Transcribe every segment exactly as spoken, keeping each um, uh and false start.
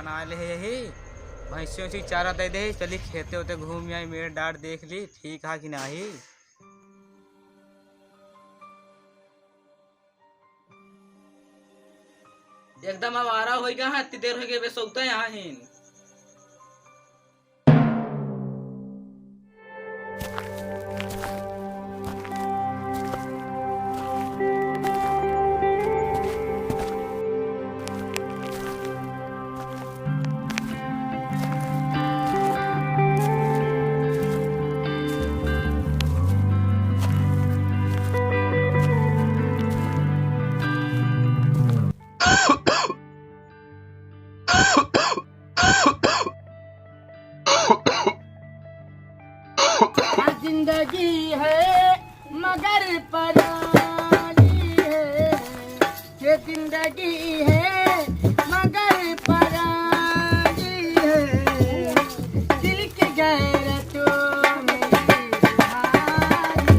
बना ले यही, भैंसियों से चारा दे दे, चली खेते होते घूम आई, मेड़ डार देख ली, ठीक है कि नाही। एकदम आवारा होइ गया है, इतनी देर होइ गई बे, सोते यहाँ हिन। जिंदगी है मगर परानी है, ये जिंदगी है मगर परानी है, दिल की गैरत मेरी तुम्हारी।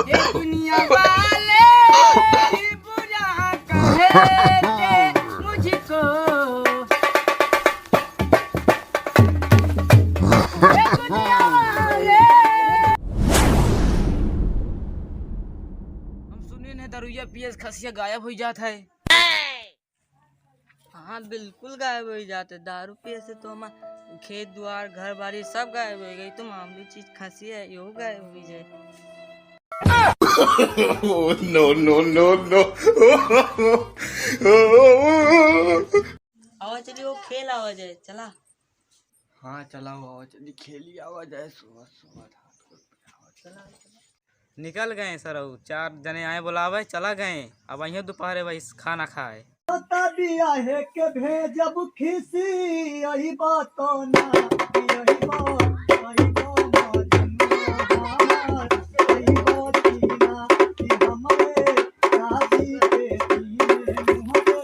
ये दुनिया वाले बुरा कहे थे मुझको। ये दुनिया वाले। हम सुने हैं दरुइया पिए से खसिया गायब होइ जात है। हाँ, बिल्कुल गायब होइ जात है। दारू पिए से तो हमार खेत दुआर, घर बारी सब गायब होइ गई। तो मामूली चीज खसी है, यो गायब होइ जाए। Oh, no, no, no, no। आवा चली, वो खेल आवा जाए, चला। हाँ, चला, आवा चली, खेली आवा जाए, सुबह सुबह। चला, चला। निकल गए सरऊ, चार जने आए बोलावे, चला गए। अब अइहें दोपहरे वही खाना खाए। पता बियाहे के भेजब खिसी, अइबा तो ना, अइबा, अइबा ना, अइबा कि ना, कि हमरे शादी के दिन मुँह पे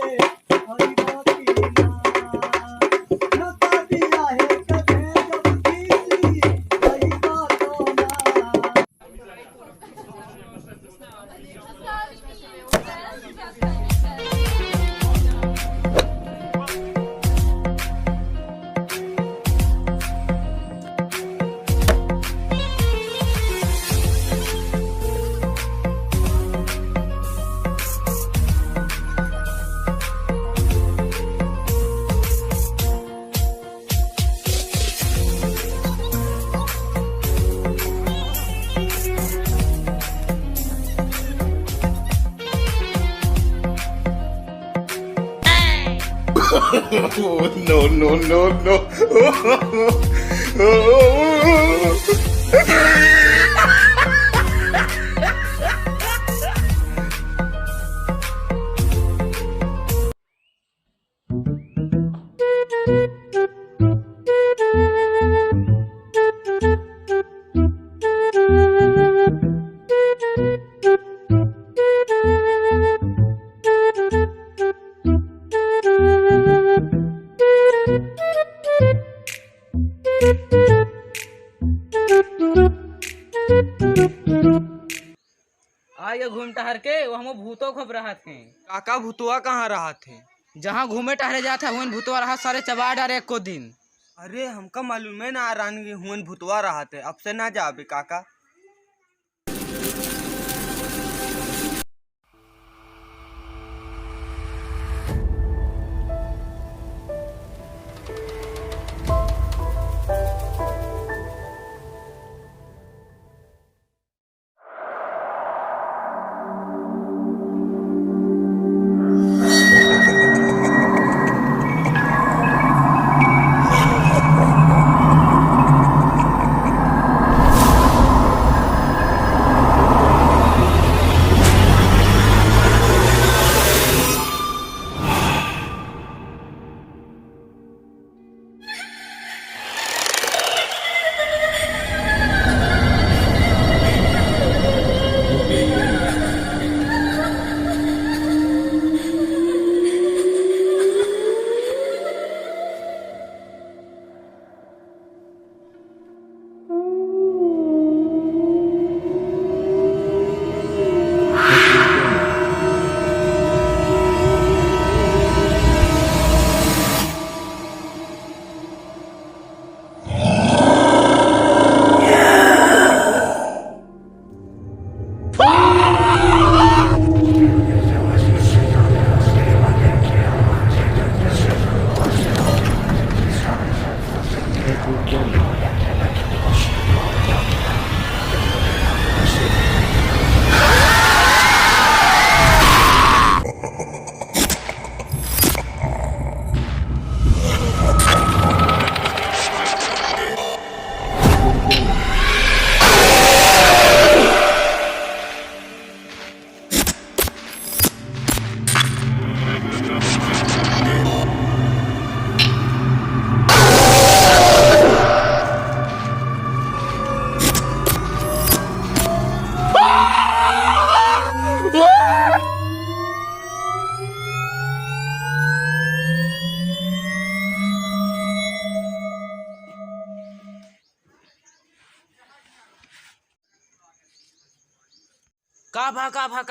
Oh, no, no, no, no। आइगे घूम टहर के, वो हमो भूतो खूब रहत हैं। काका, भूतवा कहाँ रहत है? जहाँ घूमे टहरे जात है, हुवन भूतवा रहत, सारे चबा डारे एको दिन। अरे, हमका मालूमे ना रहन कि हुवन भूतवा रहत है। अब से ना जाबे काका।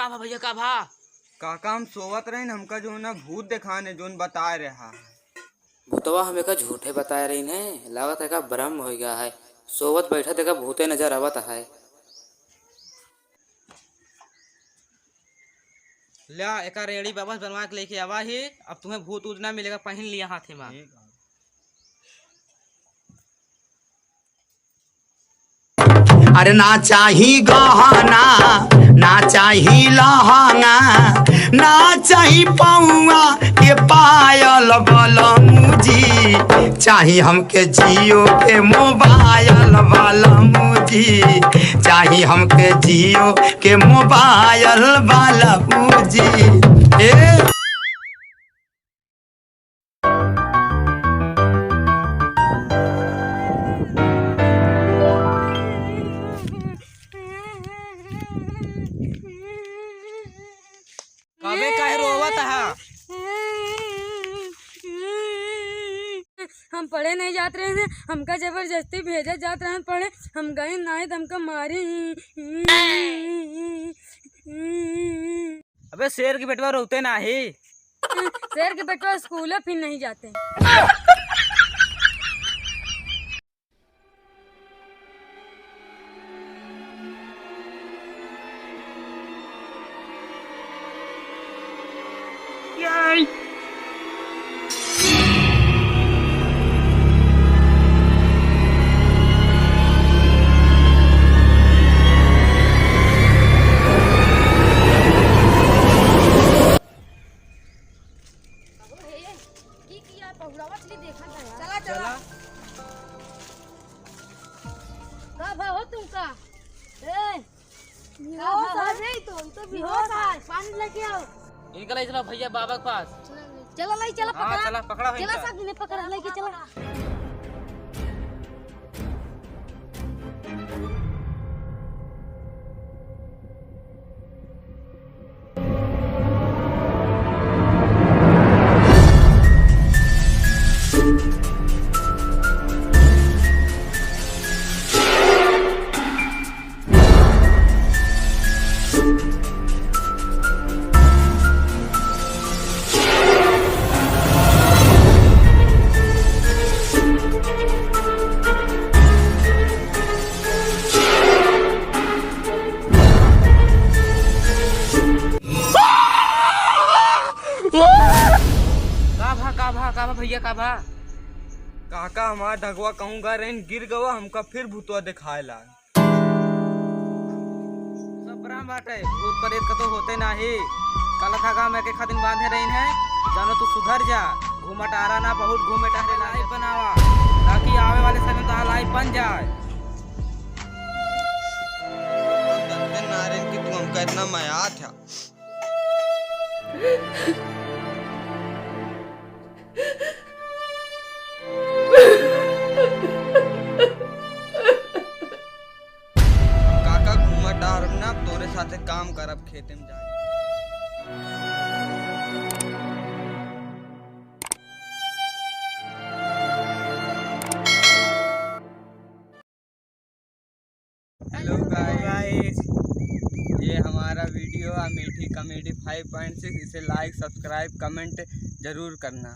का भा भैया, का भा? काका, हम सोवत रहिन, हमका जो ना भूत देखाने, जोन बताए रहा। भूतवा हमें का झूठे बताए रहिन है, लागत है का भ्रम होइ गया है। सोवत बैठत है का भूते नजर आवत है। ल्या, एका रेड़ी वापस बनवा के लेके आवा ही। अब तुम्हें भूत ऊत ना मिलेगा, पहिन लिया हाथे मा। ठीक है। अरे ना चाही गहना, ना चाही लहंगा, ना चाही पौआ के पायल बलमू जी, चाही हमके जियो के मोबाइल बलमू जी, चाही हमके जियो के मोबाइल बलमू जी। ए अबे काहे रोवत हा? हम पढ़े नहीं जात रहे हैं, हमका जबरदस्ती भेजे जात रहे पढ़े, हम गए नहीं तो हमका मारी। अबे शेर के बेटवा रोते नाही। शेर के बेटवा स्कूल फिर नहीं जाते। अहो हे, की किया पहुड़ावा चली देखा था यार। चला, चला। का भा हो तुमका? ए, का भा हो? बेहोश आ गई तो, ई तो बेहोश है। पानी लेके आओ। इनका ले चला भैया बाबा के पास। चला लाई, चला हाँ, पकड़ा। चला, पकड़ा है चला इनका। सब जने पकड़ा, लेके चला। का भा, का भा, का भा भैया, का भा? काका, हमार ढगवा कहूँ गा रहिन, गिर गवा, हमका फिर भूतवा देखाए लाग। सब भ्रम बाटे, भूत प्रेत कतो होते नाही। काला धागा में के खातिन बांधे रहिन है, जानो तू सुधर जा। घूमटारा ना, बहुत घूमे टहरे लाइफ बनावा, ताकि आवे वाले समय में तोहार लाइफ बन जाए। हम जानते ना रहे कि तू हमका इतना मया था। काका घूमटार ना, तोरे साथे काम करब, खेते में जाए। Hello guys, ये हमारा video है मीठी comedy five point six। इसे like, subscribe, comment जरूर करना।